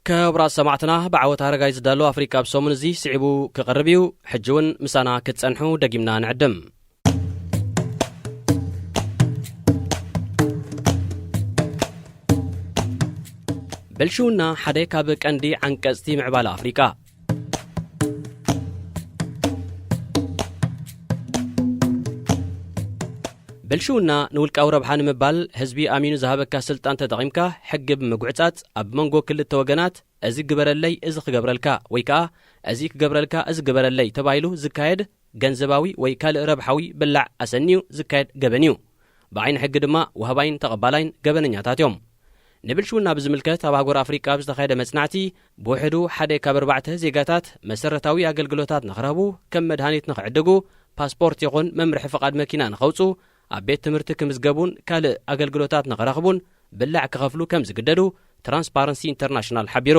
ክቡራት ሰማዕትና፣ ብዓወት ኣረጋይ ዝዳሎ ኣፍሪቃ ኣብ ሰሙን እዚ ስዒቡ ክቐርብ እዩ። ሕጂ እውን ምሳና ክትጸንሑ ደጊምና ንዕድም። ብልሽውና ሓደ ካብ ቀንዲ ዓንቀጽቲ ምዕባለ ኣፍሪቃ። ብልሽውና ንውልቃዊ ረብሓ ንምባል ህዝቢ ኣሚኑ ዝሃበካ ስልጣን ተጠቒምካ ሕጊ ብምጉዕጻጽ ኣብ መንጎ ክልተ ወገናት እዚ ግበረለይ እዚ ክገብረልካ ወይ ከኣ እዚ ክገብረልካ እዚ ግበረለይ ተባሂሉ ዝካየድ ገንዘባዊ ወይ ካልእ ረብሓዊ ብላዕ ኣሰንዩ ዝካየድ ገበን እዩ። ብዓይኒ ሕጊ ድማ ወሃባይን ተቐባላይን ገበነኛታት እዮም። ንብልሽውና ብዝምልከት ኣብ ኣህጉር ኣፍሪቃ ኣብ ዝተኻየደ መጽናዕቲ ብውሕዱ ሓደ ካብ ኣርባዕተ ዜጋታት መሰረታዊ ኣገልግሎታት ንኽረኽቡ ከም መድሃኒት ንኽዕድጉ ፓስፖርት ይኹን መምርሒ ፍቓድ መኪና ንኸውጹ ኣብ ቤት ትምህርቲ ክምዝገቡን ካልእ ኣገልግሎታት ንኽረኽቡን ብላዕ ክኸፍሉ ከም ዝግደዱ ትራንስፓረንሲ ኢንተርናሽናል ሓቢሩ።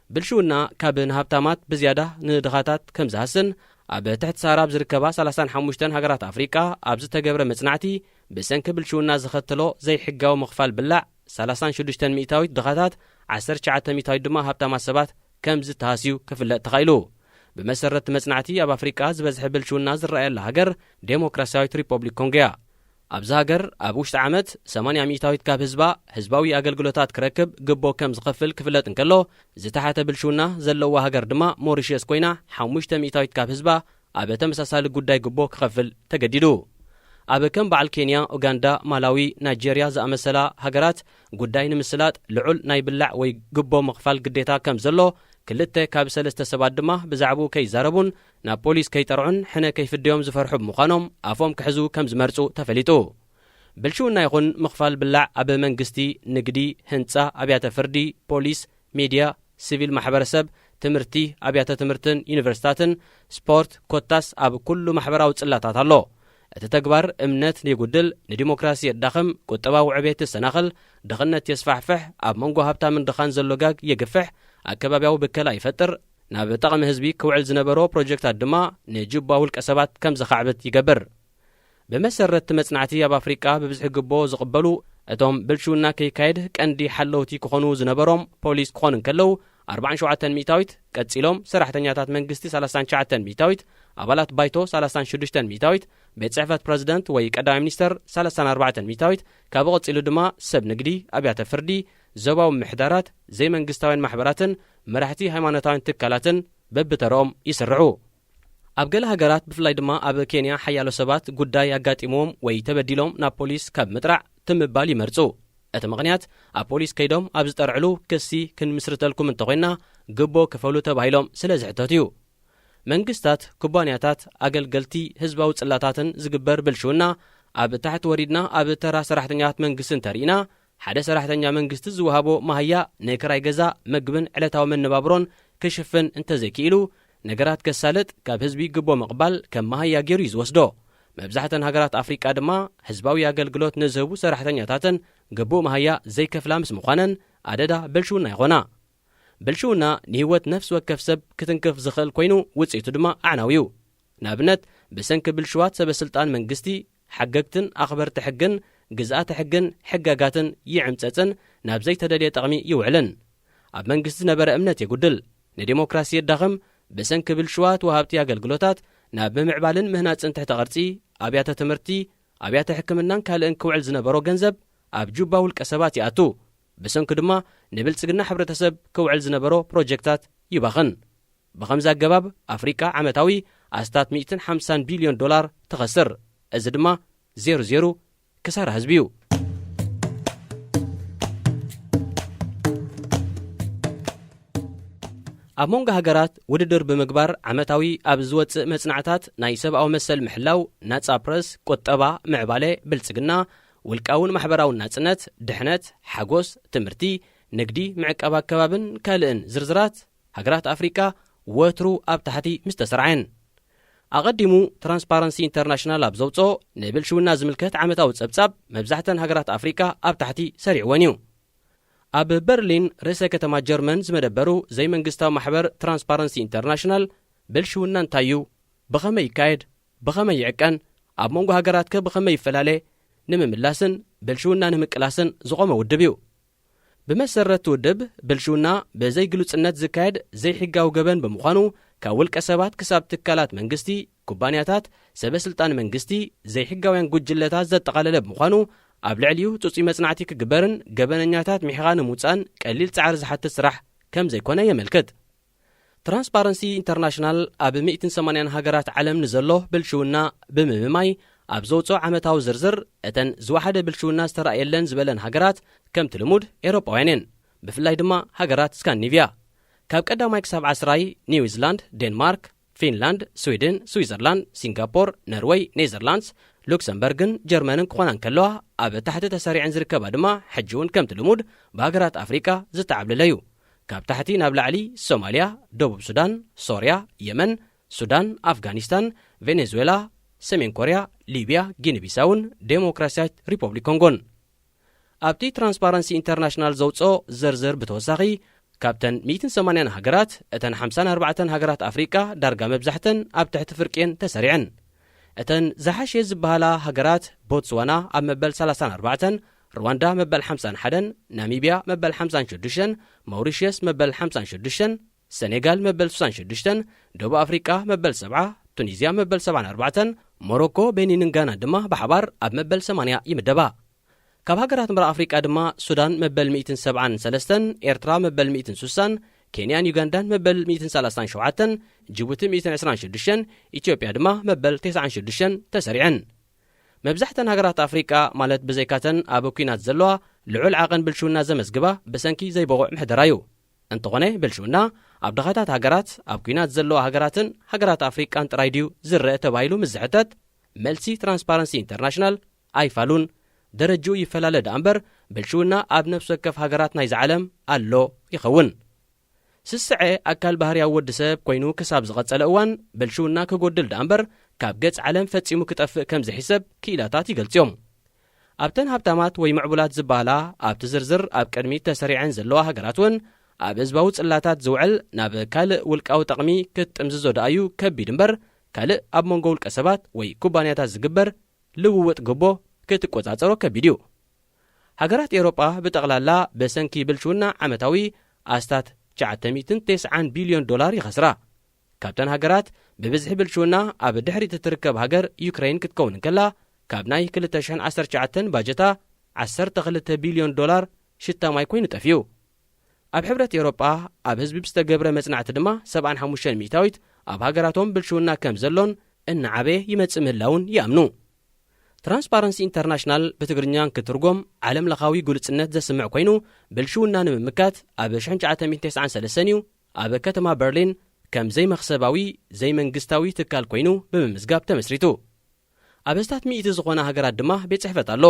ብልሽውና ካብ ንሃብታማት ብዝያዳ ንድኻታት ከም ዝሃስን ኣብ ትሕቲ ሳራ ኣብ ዝርከባ ሰላሳን ሓሙሽተን ሃገራት ኣፍሪቃ ኣብ ዝተገብረ መጽናዕቲ ብሰንኪ ብልሽውና ዝኸተሎ ዘይሕጋዊ ምኽፋል ብላዕ ሰላሳን ሽዱሽተን ሚእታዊት ድኻታት፣ ዓሰርተ ትሽዓተ ሚእታዊት ድማ ሃብታማት ሰባት ከም ዝተሃስዩ ክፍለጥ ተኻኢሉ። ብመሰረት መጽናዕቲ ኣብ ኣፍሪቃ ዝበዝሐ ብልሽውና ዝረኣየላ ሃገር ዴሞክራሲያዊት ሪፖብሊክ ኮንጎ እያ። ኣብዚ ሃገር ኣብ ውሽጢ ዓመት ሰማንያ ሚእታዊት ካብ ህዝባ ህዝባዊ ኣገልግሎታት ክረክብ ግቦ ከም ዝኸፍል ክፍለጥ እንከሎ፣ ዝተሓተ ብልሽውና ዘለዋ ሃገር ድማ ሞሪሽየስ ኮይና ሓሙሽተ ሚእታዊት ካብ ህዝባ ኣብ ተመሳሳሊ ጉዳይ ግቦ ክኸፍል ተገዲዱ። ኣብ ከም በዓል ኬንያ፣ ኡጋንዳ፣ ማላዊ፣ ናይጄርያ ዝኣመሰላ ሃገራት ጉዳይ ንምስላጥ ልዑል ናይ ብላዕ ወይ ግቦ ምኽፋል ግዴታ ከም ዘሎ፣ ክልተ ካብ ሰለስተ ሰባት ድማ ብዛዕባኡ ከይዛረቡን ናብ ፖሊስ ከይጠርዑን ሕነ ከይፍደዮም ዝፈርሑ ብምዃኖም ኣፎም ክሕዙ ከም ዝመርጹ ተፈሊጡ። ብልሽውና ይኹን ምኽፋል ብላዕ ኣብ መንግስቲ፣ ንግዲ፣ ህንጻ፣ ኣብያተ ፍርዲ፣ ፖሊስ፣ ሚድያ፣ ሲቪል ማሕበረሰብ፣ ትምህርቲ፣ ኣብያተ ትምህርትን ዩኒቨርሲታትን፣ ስፖርት፣ ኮታስ ኣብ ኩሉ ማሕበራዊ ጽላታት ኣሎ። እቲ ተግባር እምነት የጉድል፣ ንዲሞክራሲ የዳኽም፣ ቁጠባዊ ዕቤት የሰናኽል፣ ድኽነት የስፋሕፍሕ፣ ኣብ መንጎ ሃብታምን ድኻን ዘሎ ጋግ የግፍሕ፣ ኣከባቢያዊ ብከላ ይፈጥር፣ ናብ ጠቕሚ ህዝቢ ክውዕል ዝነበሮ ፕሮጀክታት ድማ ንጁባ ውልቀ ሰባት ከም ዘኻዕብት ይገብር። ብመሰረት እቲ መጽናዕቲ ኣብ ኣፍሪቃ ብብዝሒ ግቦ ዝቕበሉ እቶም ብልሽውና ከይካየድ ቀንዲ ሓለውቲ ክኾኑ ዝነበሮም ፖሊስ ክኾኑ እንከለዉ ኣርባዓን ሸውዓተን ሚእታዊት፣ ቀጺሎም ሰራሕተኛታት መንግስቲ ሰላሳን ትሽዓተን ሚእታዊት፣ ኣባላት ባይቶ ሰላሳን ሽዱሽተን ሚእታዊት፣ ቤት ጽሕፈት ፕረዚደንት ወይ ቀዳማይ ሚኒስተር ሰላሳን ኣርባዕተን ሚእታዊት፣ ካብኡ ቀጺሉ ድማ ሰብ ንግዲ፣ ኣብያተ ፍርዲ፣ ዞባዊ ምምሕዳራት፣ ዘይመንግስታውያን ማሕበራትን መራሕቲ ሃይማኖታውያን ትካላትን በብተረኦም ይስርዑ። ኣብ ገለ ሃገራት ብፍላይ ድማ ኣብ ኬንያ ሓያሎ ሰባት ጉዳይ ኣጋጢምዎም ወይ ተበዲሎም ናብ ፖሊስ ካብ ምጥራዕ ትም ምባል ይመርጹ። እቲ ምኽንያት ኣብ ፖሊስ ከይዶም ኣብ ዝጠርዕሉ ክሲ ክንምስርተልኩም እንተኾይንና ግቦ ክፈሉ ተባሂሎም ስለ ዝሕተቱ እዩ። መንግስታት፣ ኩባንያታት፣ ኣገልገልቲ ህዝባዊ ጽላታትን ዝግበር ብልሽውና ኣብ ታሕቲ ወሪድና ኣብ ተራ ሰራሕተኛታት መንግስቲ እንተርኢና ሓደ ሰራሕተኛ መንግስቲ ዝወሃቦ መሃያ ንክራይ ገዛ፣ መግብን ዕለታዊ መነባብሮን ክሽፍን እንተዘይክኢሉ፣ ነገራት ከሳልጥ ካብ ህዝቢ ግቦ ምቕባል ከም መሃያ ገይሩ እዩ ዝወስዶ። መብዛሕተን ሃገራት ኣፍሪቃ ድማ ህዝባዊ ኣገልግሎት ንዝህቡ ሰራሕተኛታተን ግቡእ መሃያ ዘይከፍላ ምስ ምዃነን ኣደዳ ብልሽውና ይኾና። ብልሽውና ንህይወት ነፍሲ ወከፍ ሰብ ክትንክፍ ዝኽእል ኮይኑ ውጽኢቱ ድማ ኣዕናዊ እዩ። ንኣብነት ብሰንኪ ብልሽዋት ሰበ ስልጣን መንግስቲ፣ ሓገግትን ኣኽበርቲ ሕግን ግዝኣተ ሕግን ሕጋጋትን ይዕምጸጽን ናብ ዘይተደልየ ጥቕሚ ይውዕልን። ኣብ መንግስቲ ዝነበረ እምነት የጉድል፣ ንዲሞክራሲ የዳኽም፣ ብሰንኪ ብልሽዋት ወሃብቲ ኣገልግሎታት ናብ ምምዕባልን ምህናጽን ትሕተ ቅርጺ ኣብያተ ትምህርቲ፣ ኣብያተ ሕክምናን ካልእን ክውዕል ዝነበሮ ገንዘብ ኣብ ጁባ ውልቀ ሰባት ይኣቱ፣ ብሰንኪ ድማ ንብልጽግና ሕብረተሰብ ክውዕል ዝነበሮ ፕሮጀክታት ይባኽን። ብኸምዚ ኣገባብ ኣፍሪቃ ዓመታዊ ኣስታት ሚእትን ሓምሳን ቢልዮን ዶላር ትኸስር። እዚ ድማ ዜሩ ዜሩ ክሳራ ህዝቢ እዩ። ኣብ መንጎ ሃገራት ውድድር ብምግባር ዓመታዊ ኣብ ዝወጽእ መጽናዕታት ናይ ሰብኣዊ መሰል ምሕላው፣ ናጻ ፕረስ፣ ቁጠባ፣ ምዕባለ፣ ብልጽግና፣ ውልቃውን ማሕበራውን ናጽነት፣ ድሕነት፣ ሓጎስ፣ ትምህርቲ፣ ንግዲ፣ ምዕቃብ ኣከባብን ካልእን ዝርዝራት ሃገራት ኣፍሪቃ ወትሩ ኣብ ታሕቲ ምስ ተሰርዐን። ኣቐዲሙ ትራንስፓረንሲ ኢንተርናሽናል ኣብ ዘውጽኦ ንብልሽውና ዝምልከት ዓመታዊ ጸብጻብ መብዛሕተን ሃገራት ኣፍሪቃ ኣብ ታሕቲ ሰሪዕወን እዩ። ኣብ በርሊን ርእሰ ከተማ ጀርመን ዝመደበሩ ዘይመንግስታዊ ማሕበር ትራንስፓረንሲ ኢንተርናሽናል ብልሽውና እንታይ እዩ? ብኸመይ ይካየድ? ብኸመይ ይዕቀን? ኣብ መንጎ ሃገራትከ ብኸመይ ይፈላለ? ንምምላስን ብልሽውና ንምቅላስን ዝቖመ ውድብ እዩ። ብመሰረት ውድብ፣ ብልሽውና ብዘይግሉጽነት ዝካየድ ዘይሕጋዊ ገበን ብምዃኑ፣ ካብ ውልቀ ሰባት ክሳብ ትካላት መንግስቲ፣ ኩባንያታት፣ ሰበ ስልጣን መንግስቲ፣ ዘይሕጋውያን ጉጅለታት ዘጠቓለለ ብምዃኑ፣ ኣብ ልዕሊኡ ጽጹይ መጽናዕቲ ክግበርን ገበነኛታት ሚሒኻ ንምውጻእን ቀሊል ጻዕሪ ዝሓትት ስራሕ ከም ዘይኮነ የመልክት። ትራንስፓረንሲ ኢንተርናሽናል ኣብ ሚእትን ሰማንያን ሃገራት ዓለም ንዘሎ ብልሽውና ብምምማይ፣ ኣብ ዘውፅኦ ዓመታዊ ዝርዝር፣ እተን ዝወሓደ ብልሽውና ዝተራእየለን ዝበለን ሃገራት ከምቲ ልሙድ ኤውሮጳውያን እየን። ብፍላይ ድማ ሃገራት ስካንዲኔቭያ። ካብ ቀዳማይ ክሳብ ዓስራይ ኒውዚላንድ፣ ዴንማርክ፣ ፊንላንድ፣ ስዊድን፣ ስዊዘርላንድ፣ ሲንጋፖር፣ ነርወይ፣ ኔዘርላንድስ፣ ሉክሰምበርግን ጀርመንን ክኾና እንከለዋ፣ ኣብ ታሕቲ ተሰሪዐን ዝርከባ ድማ ሕጂ እውን ከምቲ ልሙድ ብሃገራት ኣፍሪቃ ዝተዓብለለ እዩ። ካብ ታሕቲ ናብ ላዕሊ ሶማልያ፣ ደቡብ ሱዳን፣ ሶርያ፣ የመን፣ ሱዳን፣ ኣፍጋኒስታን፣ ቬኔዙዌላ፣ ሰሜን ኮርያ፣ ሊብያ፣ ጊኒ ቢሳውን ዴሞክራሲያዊት ሪፐብሊክ ኮንጎን። ኣብቲ ትራንስፓረንሲ ኢንተርናሽናል ዘውፅኦ ዝርዝር ብተወሳኺ፣ ካብተን ሚእትን ሰማንያን ሃገራት፣ እተን ሓምሳን ኣርባዕተን ሃገራት ኣፍሪቃ ዳርጋ መብዛሕተን ኣብ ትሕቲ ፍርቂ እየን ተሰሪዐን። እተን ዝሓሸ ዝበሃላ ሃገራት፣ ቦትስዋና ኣብ መበል ሰላሳን ኣርባዕተን፣ ሩዋንዳ መበል ሓምሳን ሓደን፣ ናሚብያ መበል ሓምሳን ሽዱሽተን፣ ማውሪሽየስ መበል ሓምሳን ሽዱሽተን፣ ሰኔጋል መበል ስሳን ሽዱሽተን፣ ደቡብ ኣፍሪቃ መበል ሰብዓ፣ ቱኒዝያ መበል ሰብዓን ኣርባዕተን፣ ሞሮኮ፣ ቤኒንን ጋናን ድማ ብሓባር ኣብ መበል ሰማንያ ይምደባ። ካብ ሃገራት ምብራቕ ኣፍሪቃ ድማ ሱዳን መበል ሚእትን ሰብዓን ሰለስተን፣ ኤርትራ መበል ሚእትን ስሳን፣ ኬንያን ዩጋንዳን መበል ሚእትን ሰላሳን ሸውዓተን፣ ጅቡቲ ሚእትን ዕስራን ሽዱሽተን፣ ኢትዮጵያ ድማ መበል ተስዓን ሽዱሽተን ተሰሪዐን። መብዛሕተን ሃገራት ኣፍሪቃ፣ ማለት ብዘይካተን ኣብ ኲናት ዘለዋ፣ ልዑል ዓቐን ብልሽውና ዘመዝግባ ብሰንኪ ዘይበቑዕ ምሕደራ እዩ። እንተኾነ፣ ብልሽውና ኣብ ድኻታት ሃገራት፣ ኣብ ኲናት ዘለዋ ሃገራትን ሃገራት ኣፍሪቃን ጥራይ ድዩ ዝረአ ተባሂሉ ምስ ዝሕተት፣ መልሲ ትራንስፓረንሲ ኢንተርናሽናል ኣይፋሉን። ደረጅኡ ይፈላለ ደኣ እምበር፣ ብልሽውና ኣብ ነፍሲ ወከፍ ሃገራት ናይዚ ዓለም ኣሎ ይኸውን። ስስዐ ኣካል ባህርያዊ ወዲ ሰብ ኮይኑ ክሳብ ዝቐጸለ እዋን፣ ብልሽውና ክጎድል ደኣ እምበር፣ ካብ ገጽ ዓለም ፈጺሙ ክጠፍእ ከም ዝሕሰብ ክኢላታት ይገልጽ እዮም። ኣብተን ሃብታማት ወይ ምዕቡላት ዝበሃላ፣ ኣብቲ ዝርዝር ኣብ ቅድሚት ተሰሪዐን ዘለዋ ሃገራት እውን፣ ኣብ ህዝባዊ ጽላታት ዝውዕል፣ ናብ ካልእ ውልቃዊ ጠቕሚ ክትጥምዝዞ ደኣዩ ከቢድ እምበር፣ ካልእ ኣብ መንጎ ውልቀ ሰባት ወይ ኩባንያታት ዝግበር ልውውጥ ግቦ ክትቆጻጸሮ ከቢድ እዩ። ሃገራት ኤውሮጳ ብጠቕላላ ብሰንኪ ብልሽውና ዓመታዊ ኣስታት ትሽዓተ ሚእትን ተስዓን ቢልዮን ዶላር ይኸስራ። ካብተን ሃገራት ብብዝሒ ብልሽውና ኣብ ድሕሪት እትርከብ ሃገር ዩክረይን ክትከውን እንከላ፣ ካብ ናይ ክልተ ሽሕን ዓሰርተ ትሽዓተን ባጀታ ዓሰርተ ክልተ ቢልዮን ዶላር ሽታማይ ኮይኑ ጠፊኡ። ኣብ ሕብረት ኤውሮጳ ኣብ ህዝቢ ብዝተገብረ መጽናዕቲ ድማ ሰብዓን ሓሙሽተን ሚእታዊት ኣብ ሃገራቶም ብልሽውና ከም ዘሎን እናዓበየ ይመጽእ ምህላውን ይኣምኑ። ትራንስፓረንሲ ኢንተርናሽናል ብትግርኛ ክትርጎም ዓለም ለኻዊ ግሉጽነት ዘስምዕ ኮይኑ፣ ብልሽውና ንምምካት ኣብ ሽሕን ትሽዓተ ሚእትን ተስዓን ሰለስተን እዩ ኣብ ከተማ በርሊን ከም ዘይመኽሰባዊ ዘይመንግስታዊ ትካል ኮይኑ ብምምዝጋብ ተመስሪቱ። ኣብ ኣስታት ሚእቲ ዝኾና ሃገራት ድማ ቤት ጽሕፈት ኣሎ።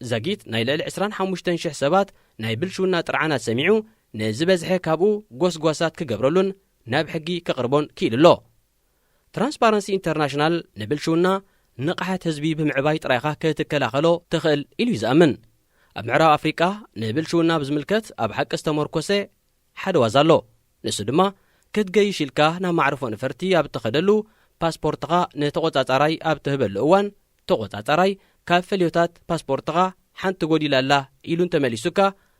ዛጊት ናይ ልዕሊ ዕስራን ሓሙሽተን ሽሕ ሰባት ናይ ብልሽውና ጥርዓናት ሰሚዑ፣ ንዝበዝሐ ካብኡ ጎስጓሳት ክገብረሉን ናብ ሕጊ ክቕርቦን ክኢሉ ኣሎ። ትራንስፓረንሲ ኢንተርናሽናል ንብልሽውና ንቕሓት ህዝቢ ብምዕባይ ጥራይኻ ክትከላኸሎ ትኽእል ኢሉ እዩ ዝኣምን። ኣብ ምዕራብ ኣፍሪቃ ንብልሽውና ብዝምልከት ኣብ ሓቂ ዝተመርኮሰ ሓደ ዋዛ ኣሎ። ንሱ ድማ፣ ክትገይሽ ኢልካ ናብ ማዕርፎ ነፈርቲ ኣብ እትኸደሉ፣ ፓስፖርትኻ ንተቖጻጻራይ ኣብ ትህበሉ እዋን፣ ተቖጻጻራይ ካብ ፈልዮታት ፓስፖርትኻ ሓንቲ ጎዲላ ኣላ ኢሉ እንተመሊሱካ፣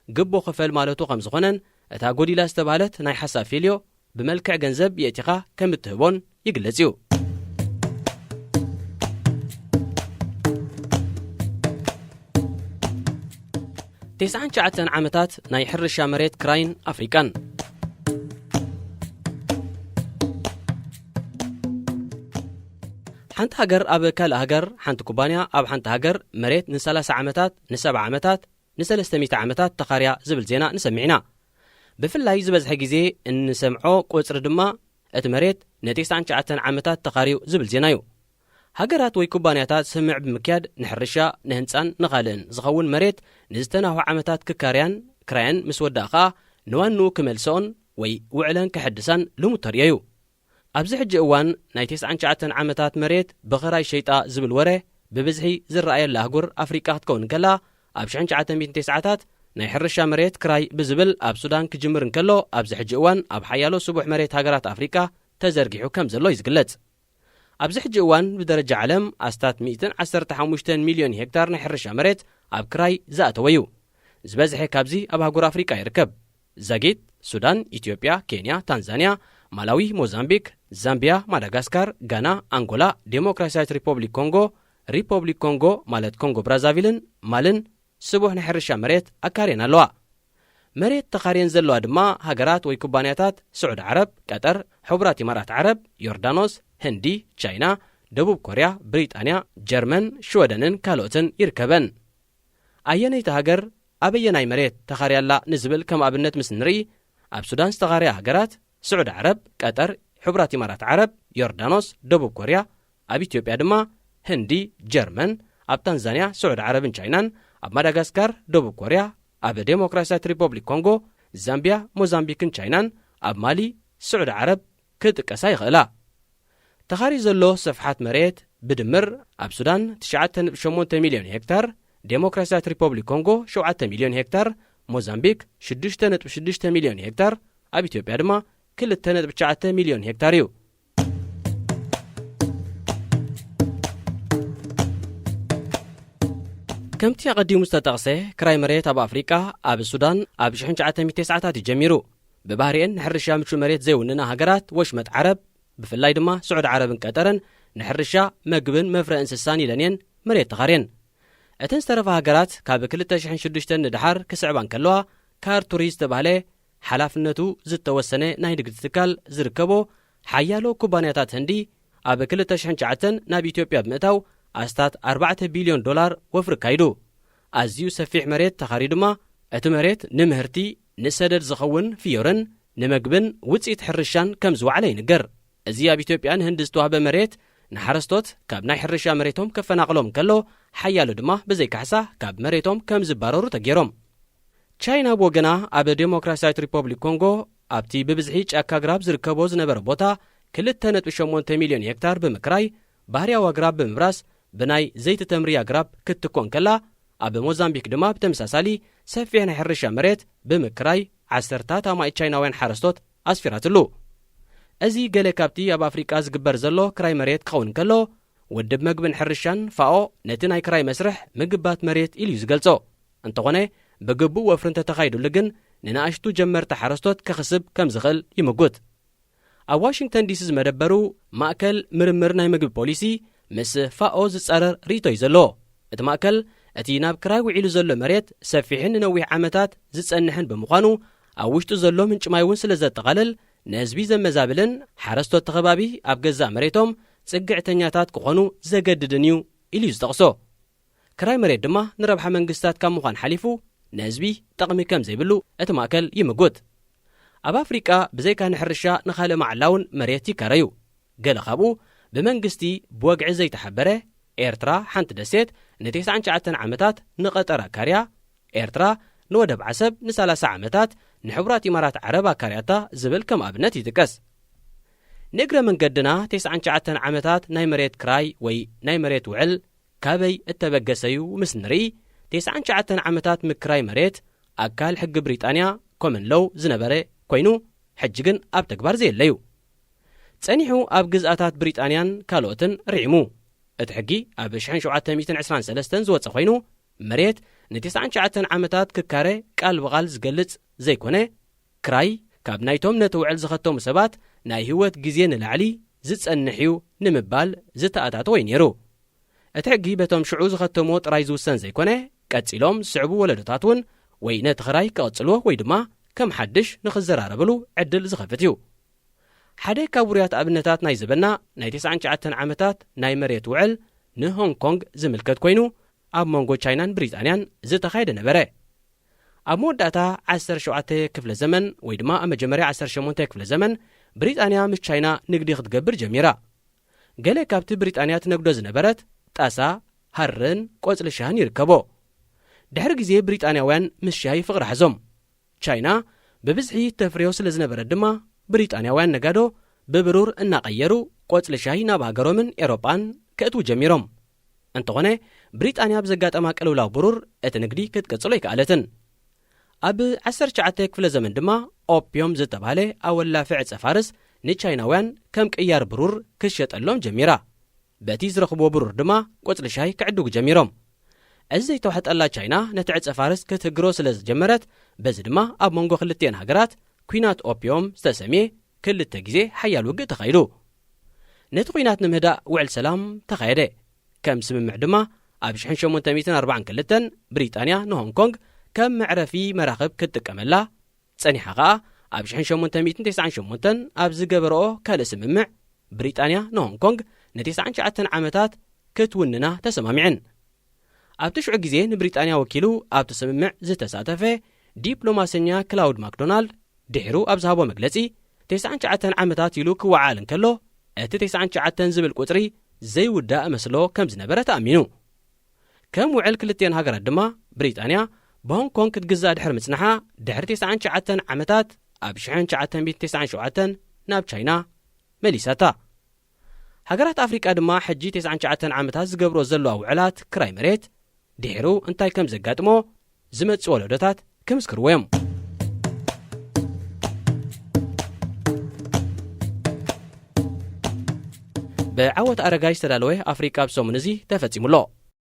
ግቦ ክፈል ማለቱ ከም ዝኾነን፣ እታ ጎዲላ ዝተባህለት ናይ ሓሳብ ፈልዮ ብመልክዕ ገንዘብ የእቲኻ ከም እትህቦን ይግለጽ እዩ። ተስዓን ትሽዓተን ዓመታት ናይ ሕርሻ መሬት ክራይን ኣፍሪቃን። ሓንቲ ሃገር ኣብ ካልእ ሃገር፣ ሓንቲ ኩባንያ ኣብ ሓንቲ ሃገር መሬት ንሰላሳ ዓመታት፣ ንሰብዓ ዓመታት፣ ንሰለስተ ሚእቲ ዓመታት ተኻርያ ዝብል ዜና ንሰምዕ ኢና። ብፍላይ ዝበዝሐ ግዜ እንሰምዖ ቁጽሪ ድማ እቲ መሬት ንተስዓን ትሽዓተን ዓመታት ተኻርዩ ዝብል ዜና እዩ። ሃገራት ወይ ኩባንያታት ስምምዕ ብምክያድ ንሕርሻ፣ ንህንጻን ንኻልእን ዝኸውን መሬት ንዝተናውሑ ዓመታት ክካርያን ክራየን ምስ ወድኣ ከኣ ንዋንኡ ክመልስኦን ወይ ውዕለን ከሐድሳን ልሙድ ተርእዮ እዩ። ኣብዚ ሕጂ እዋን ናይ ተስዓን ትሽዓተን ዓመታት መሬት ብኽራይ ሸይጣ ዝብል ወረ ብብዝሒ ዝረኣየላ ኣህጉር ኣፍሪቃ ክትከውን እንከላ፣ ኣብ ሽሕን ትሽዓተ ሚእትን ተስዓታት ናይ ሕርሻ መሬት ክራይ ብዝብል ኣብ ሱዳን ክጅምር እንከሎ፣ ኣብዚ ሕጂ እዋን ኣብ ሓያሎ ስቡሕ መሬት ሃገራት ኣፍሪቃ ተዘርጊሑ ከም ዘሎ እዩ ዝግለጽ። ኣብዚ ሕጂ እዋን ብደረጃ ዓለም ኣስታት ሚእትን ዓሰርተ ሓሙሽተን ሚልዮን ሄክታር ናይ ሕርሻ መሬት ኣብ ክራይ ዝኣተወ እዩ። ዝበዝሐ ካብዚ ኣብ ኣህጉር ኣፍሪቃ ይርከብ። ዛጊት፣ ሱዳን፣ ኢትዮጵያ፣ ኬንያ፣ ታንዛንያ፣ ማላዊ፣ ሞዛምቢክ፣ ዛምቢያ፣ ማዳጋስካር፣ ጋና፣ ኣንጎላ፣ ዴሞክራሲያዊት ሪፖብሊክ ኮንጎ፣ ሪፖብሊክ ኮንጎ ማለት ኮንጎ ብራዛቪልን ማልን ስቡሕ ናይ ሕርሻ መሬት ኣካርየን ኣለዋ። መሬት ተኻርየን ዘለዋ ድማ ሃገራት ወይ ኩባንያታት ስዑድ ዓረብ፣ ቀጠር፣ ሕቡራት ኢማራት ዓረብ፣ ዮርዳኖስ፣ ህንዲ፣ ቻይና፣ ደቡብ ኮርያ፣ ብሪጣንያ፣ ጀርመን፣ ሽወደንን ካልኦትን ይርከበን። ኣየነይቲ ሃገር ኣበየናይ መሬት ተኻርያ ኣላ ንዝብል ከም ኣብነት ምስ ንርኢ፣ ኣብ ሱዳን ዝተኻርያ ሃገራት ስዑድ ዓረብ፣ ቀጠር፣ ሕቡራት ኢማራት ዓረብ፣ ዮርዳኖስ፣ ደቡብ ኮርያ፣ ኣብ ኢትዮጵያ ድማ ህንዲ፣ ጀርመን፣ ኣብ ታንዛንያ ስዑድ ዓረብን ቻይናን፣ ኣብ ማዳጋስካር ደቡብ ኮርያ፣ ኣብ ዴሞክራሲያዊት ሪፖብሊክ ኮንጎ፣ ዛምቢያ፣ ሞዛምቢክን ቻይናን፣ ኣብ ማሊ ስዑድ ዓረብ ክጥቀሳ ይኽእላ። ተኻሪ ዘሎ ስፍሓት መሬት ብድምር ኣብ ሱዳን ትሽዓተ ነጥቢ ሸሞንተ ሚልዮን ሄክታር፣ ዴሞክራሲያዊት ሪፖብሊክ ኮንጎ ሸውዓተ ሚልዮን ሄክታር፣ ሞዛምቢክ ሽዱሽተ ነጥቢ ሽዱሽተ ሚልዮን ሄክታር፣ ኣብ ኢትዮጵያ ድማ ክልተ ነጥቢ ትሽዓተ ሚልዮን ሄክታር እዩ። ከምቲ ኣቐዲሙ ዝተጠቕሰ፣ ክራይ መሬት ኣብ ኣፍሪቃ ኣብ ሱዳን ኣብ ሽሕን ትሽዓተ ሚእቲ ተስዓታት እዩ ጀሚሩ። ብባህሪኤን ንሕርሻ ምቹ መሬት ዘይውንና ሃገራት ወሽመጥ ዓረብ፣ ብፍላይ ድማ ስዑድ ዓረብን ቀጠርን፣ ንሕርሻ፣ መግብን መፍረ እንስሳን ኢለን እየን መሬት ተኻርየን። እተን ዝተረፋ ሃገራት ካብ ክልተ ሽሕን ሽዱሽተን ንድሓር ክስዕባ እንከለዋ፣ ካርቱሪ ዝተባህለ ሓላፍነቱ ዝተወሰነ ናይ ንግዲ ትካል ዝርከቦ ሓያሎ ኩባንያታት ህንዲ ኣብ ክልተ ሽሕን ትሽዓተን ናብ ኢትዮጵያ ብምእታው ኣስታት ኣርባዕተ ቢልዮን ዶላር ወፍሪ ኣካይዱ። ኣዝዩ ሰፊሕ መሬት ተኻርዩ ድማ፣ እቲ መሬት ንምህርቲ፣ ንሰደድ ዝኸውን ፍዮርን ንመግብን ውጽኢት ሕርሻን ከም ዝወዓለ ይንገር። እዚ ኣብ ኢትዮጵያን ህንዲ ዝተዋህበ መሬት ንሓረስቶት ካብ ናይ ሕርሻ መሬቶም ከፈናቕሎም እንከሎ፣ ሓያሎ ድማ ብዘይ ካሕሳ ካብ መሬቶም ከም ዝባረሩ ተገይሮም። ቻይና ብወገና ኣብ ዴሞክራሲያዊት ሪፖብሊክ ኮንጎ ኣብቲ ብብዝሒ ጫካ ኣግራብ ዝርከቦ ዝነበረ ቦታ ክልተ ነጥቢ ሸሞንተ ሚልዮን ሄክታር ብምክራይ፣ ባህርያዊ ኣግራብ ብምብራስ ብናይ ዘይቲ ተምሪ ኣግራብ ክትኮ እንከላ፣ ኣብ ሞዛምቢክ ድማ ብተመሳሳሊ ሰፊሕ ናይ ሕርሻ መሬት ብምክራይ ዓሰርታት ኣማኢት ቻይናውያን ሓረስቶት ኣስፊራትሉ። እዚ ገለ ካብቲ ኣብ ኣፍሪቃ ዝግበር ዘሎ ክራይ መሬት ክኸውን እንከሎ፣ ውድብ መግብን ሕርሻን ፋኦ ነቲ ናይ ክራይ መስርሕ ምግባት መሬት ኢሉ እዩ ዝገልጾ። እንተኾነ፣ ብግቡእ ወፍሪ እንተተኻይዱሉ ግን ንንኣሽቱ ጀመርቲ ሓረስቶት ከኽስብ ከም ዝኽእል ይምጉት። ኣብ ዋሽንግተን ዲሲ ዝመደበሩ ማእከል ምርምር ናይ ምግቢ ፖሊሲ ምስ ፋኦ ዝጻረር ርእይቶ እዩ ዘለዎ። እቲ ማእከል፣ እቲ ናብ ክራይ ውዒሉ ዘሎ መሬት ሰፊሕን ንነዊሕ ዓመታት ዝጸንሕን ብምዃኑ፣ ኣብ ውሽጡ ዘሎ ምንጪ ማይ እውን ስለ ዘጠቓልል፣ ንህዝቢ ዘመዛብልን ሓረስቶት እቲ ከባቢ ኣብ ገዛእ መሬቶም ጽግዕተኛታት ክኾኑ ዘገድድን እዩ ኢሉ እዩ ዝጠቕሶ። ክራይ መሬት ድማ ንረብሓ መንግስታት ካብ ምዃን ሓሊፉ ንህዝቢ ጠቕሚ ከም ዘይብሉ እቲ ማእከል ይምጉት። ኣብ ኣፍሪቃ ብዘይካ ንሕርሻ ንኻልእ መዓላ እውን መሬት ይካረዩ። ገለ ካብኡ ብመንግስቲ ብወግዒ ዘይተሓበረ፣ ኤርትራ ሓንቲ ደሴት ንተስዓን ትሽዓተን ዓመታት ንቐጠር ኣካርያ፣ ኤርትራ ንወደብ ዓሰብ ንሰላሳ ዓመታት ንሕቡራት ኢማራት ዓረብ ኣካርያታ ዝብል ከም ኣብነት ይጥቀስ። ንእግረ መንገድና ተስዓን ትሽዓተን ዓመታት ናይ መሬት ክራይ ወይ ናይ መሬት ውዕል ካበይ እተበገሰ እዩ ምስ ንርኢ፣ ተስዓን ትሽዓተን ዓመታት ምክራይ መሬት ኣካል ሕጊ ብሪጣንያ ኮመን ሎው ዝነበረ ኮይኑ፣ ሕጂ ግን ኣብ ተግባር ዘየለ እዩ። ጸኒሑ ኣብ ግዝኣታት ብሪጣንያን ካልኦትን ርዒሙ። እቲ ሕጊ ኣብ ሽሕን ሸውዓተ ሚእትን ዕስራን ሰለስተን ዝወጸ ኮይኑ፣ መሬት ንተስዓን ትሽዓተን ዓመታት ክካረ ቃል ብቓል ዝገልጽ ዘይኮነ፣ ክራይ ካብ ናይቶም ነቲ ውዕል ዝኸተሙ ሰባት ናይ ህይወት ግዜ ንላዕሊ ዝጸንሕ እዩ ንምባል ዝተኣታተወ እዩ ነይሩ። እቲ ሕጊ በቶም ሽዑ ዝኸተምዎ ጥራይ ዝውሰን ዘይኮነ፣ ቀጺሎም ዝስዕቡ ወለዶታት እውን ወይ ነቲ ክራይ ክቕጽልዎ ወይ ድማ ከም ሓድሽ ንኽዘራረብሉ ዕድል ዝኸፍት እዩ። ሓደ ካብ ውሩያት ኣብነታት ናይ ዘበና ናይ ተስዓን ትሽዓተን ዓመታት ናይ መሬት ውዕል ንሆንግ ኮንግ ዝምልከት ኮይኑ፣ ኣብ መንጎ ቻይናን ብሪጣንያን ዝተኻየደ ነበረ። ኣብ መወዳእታ ዓሰርተ ሸውዓተ ክፍለ ዘመን ወይ ድማ ኣብ መጀመርያ ዓሰርተ ሸሞንተ ክፍለ ዘመን ብሪጣንያ ምስ ቻይና ንግዲ ክትገብር ጀሚራ። ገለ ካብቲ ብሪጣንያ ትነግዶ ዝነበረት ጣሳ፣ ሃርን ቆጽሊ ሻህን ይርከቦ። ድሕሪ ግዜ ብሪጣንያውያን ምስ ሻሂ ፍቕሪ ሓዞም። ቻይና ብብዝሒ ተፍርዮ ስለ ዝነበረት ድማ ብሪጣንያውያን ነጋዶ ብብሩር እናቐየሩ ቆጽሊ ሻሂ ናብ ሃገሮምን ኤውሮጳን ከእትዉ ጀሚሮም። እንተኾነ፣ ብሪጣንያ ብዘጋጠማ ቅልውላው ብሩር እቲ ንግዲ ክትቅጽሎ ኣይከኣለትን። ኣብ ዓሰርተ ትሽዓተ ክፍለ ዘመን ድማ ኦፕዮም ዝተባህለ ኣወላፊ ዕጸ ፋርስ ንቻይናውያን ከም ቅያር ብሩር ክትሸጠሎም ጀሚራ። በቲ ዝረኽብዎ ብሩር ድማ ቆጽሊ ሻሂ ክዕድጉ ጀሚሮም። እዚ ዘይተዋሕጠላ ቻይና ነቲ ዕጸ ፋርስ ክትህግሮ ስለ ዝጀመረት፣ በዚ ድማ ኣብ መንጎ ክልቲኤን ሃገራት ኲናት ኦፒዮም ዝተሰምየ ክልተ ግዜ ሓያል ውግእ ተኻይዱ። ነቲ ኲናት ንምህዳእ ውዕል ሰላም ተኻየደ። ከም ስምምዕ ድማ ኣብ ሽሕን ሸሞንተ ሚእትን ኣርባዓን ክልተን ብሪጣንያ ንሆንግ ኮንግ ከም መዕረፊ መራኽብ ክትጥቀመላ ጸኒሓ። ከኣ ኣብ ሽሕን ሸሞንተ ሚእትን ተስዓን ሸሞንተን ኣብ ዝገበረኦ ካልእ ስምምዕ፣ ብሪጣንያ ንሆንግ ኮንግ ንተስዓን ትሽዓተን ዓመታት ክትውንና ተሰማሚዐን። ኣብቲ ሽዑ ግዜ ንብሪጣንያ ወኪሉ ኣብቲ ስምምዕ ዝተሳተፈ ዲፕሎማሰኛ ክላውድ ማክዶናልድ ድሒሩ ኣብ ዝሃቦ መግለጺ፣ ተስዓን ትሽዓተን ዓመታት ኢሉ ክወዓል እንከሎ፣ እቲ ተስዓን ትሽዓተን ዝብል ቁጽሪ ዘይውዳእ መስሎ ከም ዝነበረ ተኣሚኑ። ከም ውዕል ክልቲኤን ሃገራት ድማ፣ ብሪጣንያ ብሆንግ ኮንግ ክትግዛእ ድሕሪ ምጽንሓ፣ ድሕሪ ተስዓን ትሽዓተን ዓመታት ኣብ ሽሕን ትሽዓተ ሚእትን ተስዓን ሸውዓተን ናብ ቻይና መሊሳታ። ሃገራት ኣፍሪቃ ድማ ሕጂ ተስዓን ትሽዓተን ዓመታት ዝገብሮ ዘለዋ ውዕላት ክራይ መሬት ድሒሩ እንታይ ከም ዘጋጥሞ ዝመጽእ ወለዶታት ክምስክርዎ እዮም። ብዓወት ኣረጋይ ዝተዳለወ ኣፍሪቃ ኣብ ሰሙን እዚ ተፈጺሙ ኣሎ።